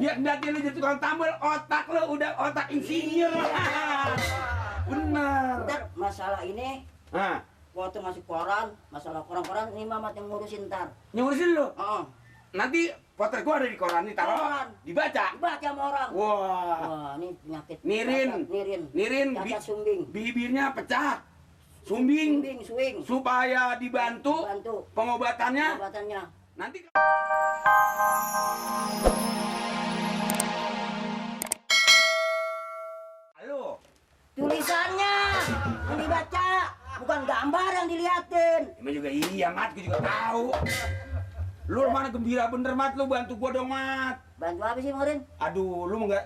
Biar nanti lu jadi tukang tambal, otak lu udah otak insinyur. Bener. Ntar masalah ini, Nah, waktu masuk koran, masalah koran-koran ini Mamat yang ngurusin ntar. ngurusin lu. Oh, Nanti potret gua ada di koran nih, taruh. Koran. Dibaca. dibaca sama orang. Wah. Wah, ini penyakit. Nirin. Cacat, Nirin. Cacat sumbing. Bibirnya pecah. Sumbing. Sumbing, swing. Supaya dibantu Bantu pengobatannya. obatannya. Nanti halo. Tulisannya yang dibaca, bukan gambar yang diliatin. Emang juga iya, Mat, gua juga tahu. Lu mana gembira bener, Mat, lu bantu gua dong, Mat. Bantu apa sih, Marin? Aduh, lu nggak,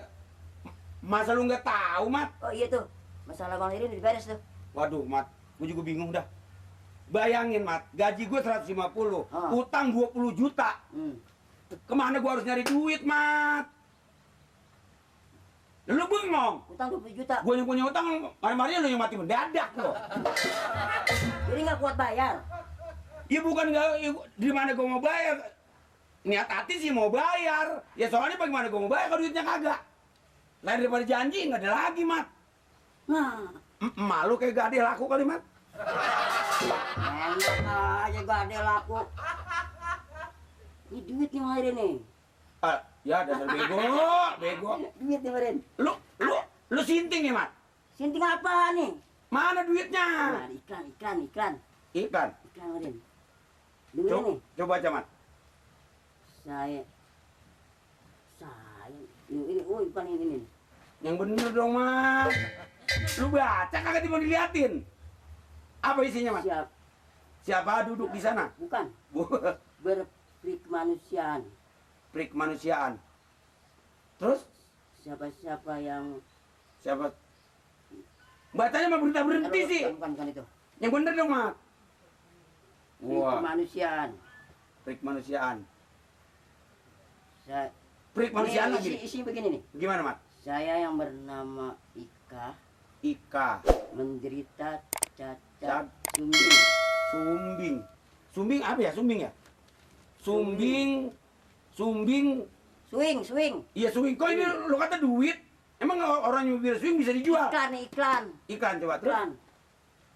masa lu nggak tahu, Mat? Oh iya tuh, masalah Bang Irin udah beres tuh. Waduh, Mat, gua juga bingung dah. Bayangin, Mat, gaji gua 150, utang 20 juta. Kemana gua harus nyari duit, Mat? Lu bengong. Utang 20 juta. Gua yang punya utang, mari-mari lu yang mati mendadak lo. Jadi nggak kuat bayar. Ya bukan nggak, ya, di mana gua mau bayar? Niat hati sih mau bayar. Ya soalnya bagaimana gua mau bayar kalau duitnya kagak. Lain daripada janji nggak ada lagi, Mat. Nah, Malu kayak gak ada laku kali, Mat. enak aja gak ada laku. Ini duit nih Marin nih. Ya dasar bego, bego. Duit nih Marin. Lu sinting ya, Mat? Sinting apa nih? Mana duitnya? Nah, iklan. Iklan. Iklan Marin. Duit nih. Coba aja, Mat. Saya. Ini, iklan ini. Yang bener dong, Mat. Lu baca kagak mau diliatin? Apa isinya, Mat? Siap. Siapa duduk di sana? Bukan. Berperi kemanusiaan. Prik kemanusiaan. Terus? Siapa-siapa yang Siapa? Bacanya mah berhenti sih. Bukan itu. Yang bener dong, Mat. Peri kemanusiaan. Prik kemanusiaan. Saya Prik kemanusiaan ini lagi. isi begini nih. Gimana, Mat? Saya yang bernama Ika Ika. menderita Cat. cacat sumbing. Sumbing. Sumbing apa ya? Sumbing ya? Sumbing. Swing. Iya, sumbing. Kok ini lu kata duit? Emang orang yang bibir swing bisa dijual? Iklan nih, iklan. Iklan coba terus. Iklan.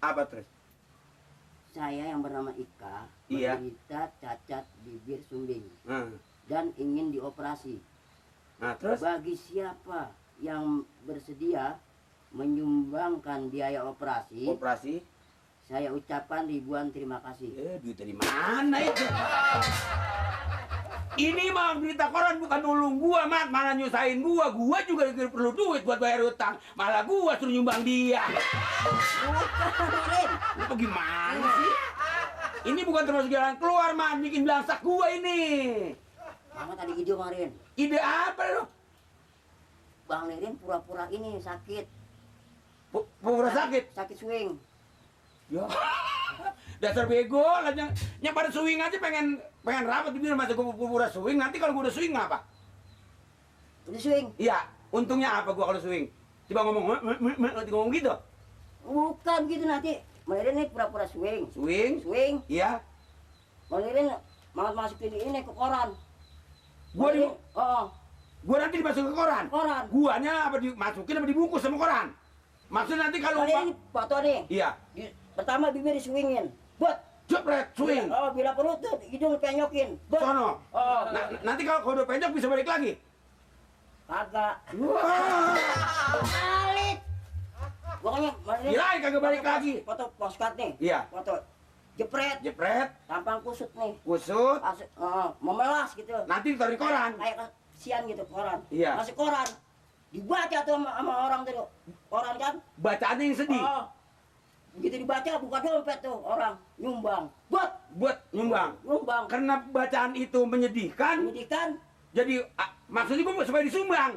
Apa terus? Saya yang bernama Ika Iya. menderita cacat bibir sumbing Nah, dan ingin dioperasi. terus? Bagi siapa yang bersedia menyumbangkan biaya operasi, Operasi? saya ucapkan ribuan terima kasih. Duit dari mana itu? Ini mah berita koran bukan nulung gua, Mat. Malah nyusahin gua. Gua juga perlu duit buat bayar utang. Malah gua suruh nyumbang dia. Marin. Lu gimana sih? Ini bukan termasuk jalan keluar, Mat. Bikin belangsak gua ini. Mama tadi ide Marin. Ide apa lu? Bang Nirin pura-pura ini sakit. Pura sakit? Sakit swing. Ya. Dasar bego lah, yang pada swing aja pengen rapat dibilang masa gua pura swing, nanti kalau gua udah swing apa? Udah swing? Iya, untungnya apa gua kalau swing? Coba ngomong gitu. Bukan gitu nanti. Manirin nih pura-pura swing. Swing? Iya. Manirin malah masukin ini ke koran. Gua nanti dimasukin ke koran. Koran. Guanya apa dimasukin apa dibungkus sama koran? Maksudnya nanti kalau Manirin foto nih. Iya. Pertama bibir diswingin. Buat. Jepret, swing. Oh, bila perlu tuh hidung penyokin. Buat. Sono. Oh. Nanti kalau udah penyok bisa balik lagi. Kagak. Wah. Balik. Pokoknya Manirin. Kirain kagak balik lagi. Foto postcard nih. Iya. Foto. Jepret. Tampang kusut nih. Kusut. Memelas gitu. Nanti ditaruh di koran. Kayak kesian gitu koran. Iya. Masih koran. Dibaca tuh sama orang tuh. Koran kan. Bacaannya yang sedih. Begitu dibaca buka dompet tuh orang nyumbang. Buat nyumbang. Karena bacaan itu menyedihkan. Jadi maksudnya gua supaya disumbang.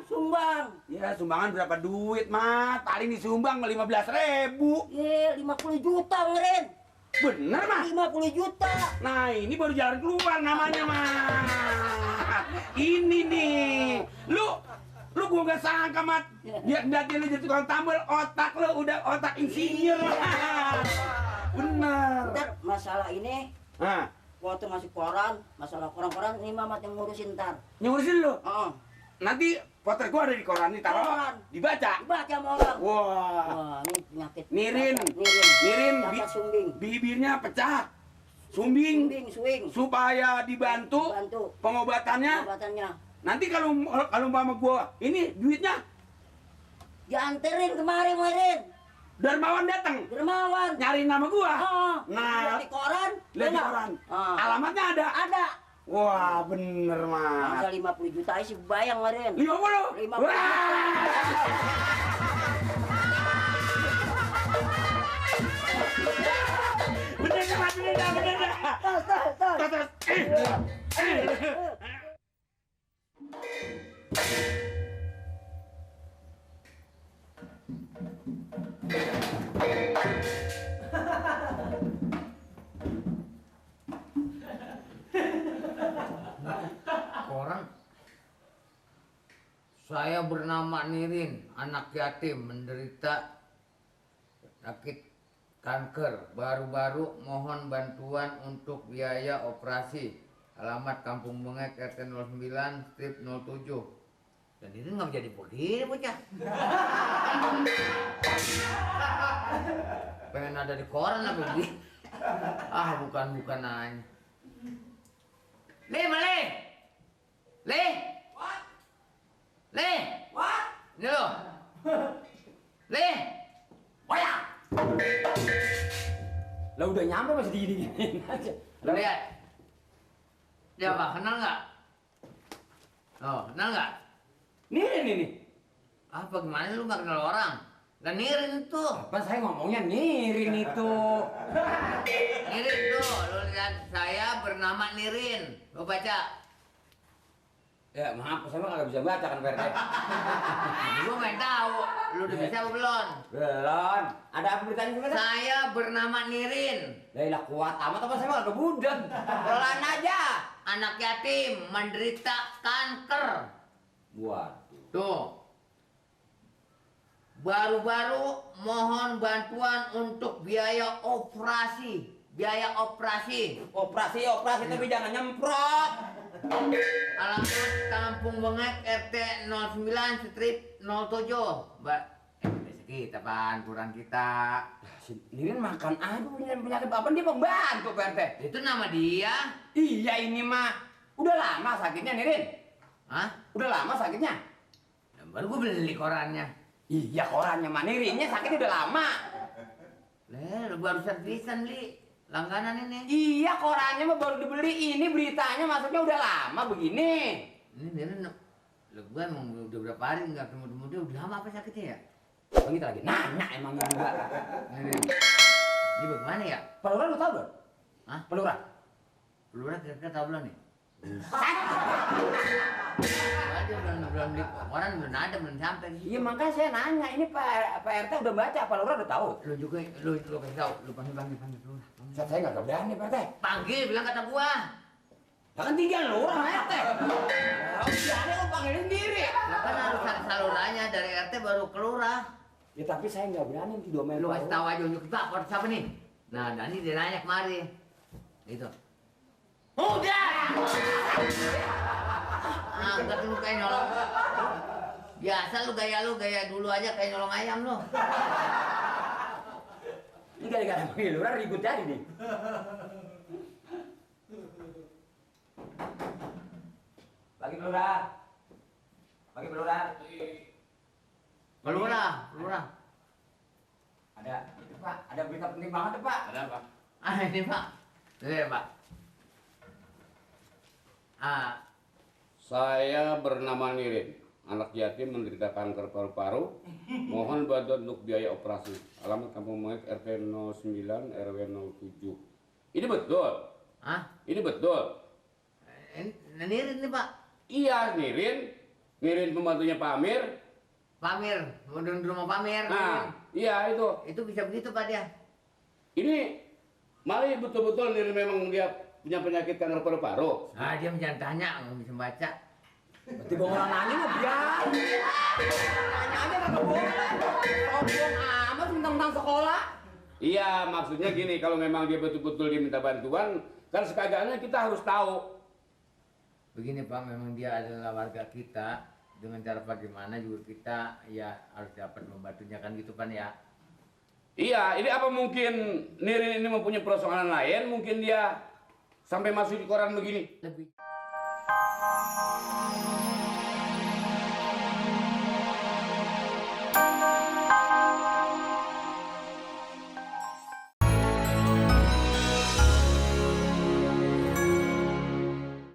Ya, sumbangan berapa duit, Mat? Paling disumbang 15.000. 50 juta ngeren. Bener, Mat? 50 juta. Nah, ini baru jalan keluar namanya, Mat. Ini nih. Lu gua nggak sangka, Mat. Biar nanti lu jadi tukang tambal, otak lu udah otak insinyur. Bener. Ntar masalah ini, waktu masuk koran, masalah koran-koran ini Mamat yang ngurusin ntar. Ngurusin lu? nanti potret gua ada di koran nih, taruh. Koran. Dibaca. Dibaca sama orang. Wah. Wah, ini penyakit. Nirin. Nirin. Bi- Cacat sumbing. bibirnya pecah. Sumbing. Swing. Supaya dibantu pengobatannya. Pengobatannya. Nanti kalau mama gua ini duitnya Dianterin kemarin. Darmawan datang. Dermawan. Nyariin nama gua. Oh, Nah, lihat di koran. lihat di Benar? koran. Ah. Alamatnya ada. Ada. Wah, bener, Mas. Masa 50 juta aja sih bayang kemarin. 50. 50. Wah. Bener dah, bener dah, bener dah. Tos. Terus. Koran. Saya bernama Nirin, anak yatim menderita sakit kanker. Baru-baru mohon bantuan untuk biaya operasi. Alamat Kampung Bengek RT 09 strip 07. Dan ini nggak jadi begini bocah. Pengen ada di koran apa begini? Ah bukan aja. Malih. Leh. What? No. Leh. Waya. Lah udah nyampe masih digini-giniin aja. Lu lihat. Dia apa? Kenal nggak? Oh, kenal nggak? Nirin ini. Apa gimana lu nggak kenal orang? Dan Nirin itu. Apa saya ngomongnya Nirin itu. Nirin tuh, lu lihat saya bernama Nirin. Lu baca. Ya maaf, saya mah kagak bisa baca kan Pak RT. Gua main tahu, lu udah bisa apa belum? Belum. Ada apa beritanya gimana? Saya bernama Nirin. Lah kuat amat apa saya mah kagak budeg. Pelan aja. Anak yatim menderita kanker. Waduh. Tuh. Baru-baru mohon bantuan untuk biaya operasi. Operasi tapi jangan nyemprot. Alamat Kampung Bengek RT 09 strip 07. Mbak, biasa kita pan, kurang kita. Si Nirin makan apa punya penyakit apa dia pembantu Pak RT? Itu nama dia. Iya ini mah udah lama sakitnya Nirin. Hah? Udah lama sakitnya. Baru gue beli korannya. Iya korannya mah Nirinnya sakitnya udah lama. Lu baru servisan, Li. Langganan ini. Iya korannya mah baru dibeli, ini beritanya masuknya udah lama begini. Ini gue emang udah berapa hari nggak ketemu dia, udah lama apa sakitnya ya? Bang kita lagi nanya emangnya juga. Ini bagaimana ya? Pak Lurah lu tahu belum? Hah? Pak Lurah? Lurah kira-kira tahu belum nih? Aja belum beli koran, belum ada, belum sampai. Iya makanya saya nanya, ini Pak RT udah baca, Pak Lurah udah tahu. Lu juga, lu kasih tahu, lu panggil Lurah. Saya nggak berani Pak RT. Panggil, bilang kata gua. Lah kan tinggal Lurah RT. Berani lu panggilin sendiri. Lah kan harus saluranya dari RT baru ke Lurah. Ya tapi saya nggak berani nanti dua Lu kasih tahu aja unjuk Pak, siapa nih? Nah, Dani dia nanya kemari. Gitu. Udah! Angkat lu kayak nyolong. Biasa lu gaya dulu aja kayak nyolong ayam lu. Ini gara-gara panggil Lurah ribut aja nih. Pagi Lurah. Pagi Lurah. Lurah. Ada itu Pak, ada berita penting banget tuh Pak. Ada apa? Ini Pak. Ini Pak. Saya bernama Nirin, anak yatim menderita kanker paru-paru. Mohon bantuan untuk biaya operasi. Alamat Kampung Bengek RT 09 RW 07. Ini betul? Hah? Ini betul? Nirin nih Pak. Iya Nirin. Nirin pembantunya Pak Amir. Pak Amir, mau di rumah Pak Amir. Nah, iya itu. Itu bisa begitu Pak dia. Ini Mali betul-betul Nirin memang dia punya penyakit kanker paru-paru. Ah dia jangan tanya, nggak bisa baca. Berarti gua orang nanya mah biar. Nanya aja kagak boleh. Sombong amat tentang sekolah. Iya, maksudnya gini, kalau memang dia betul-betul diminta bantuan, kan sekagaknya kita harus tahu. Begini Pak, memang dia adalah warga kita. dengan cara bagaimana juga kita ya harus dapat membantunya kan gitu Pan ya. Iya, ini apa mungkin Nirin ini mempunyai persoalan lain? Mungkin dia sampai masuk di koran begini. Lebih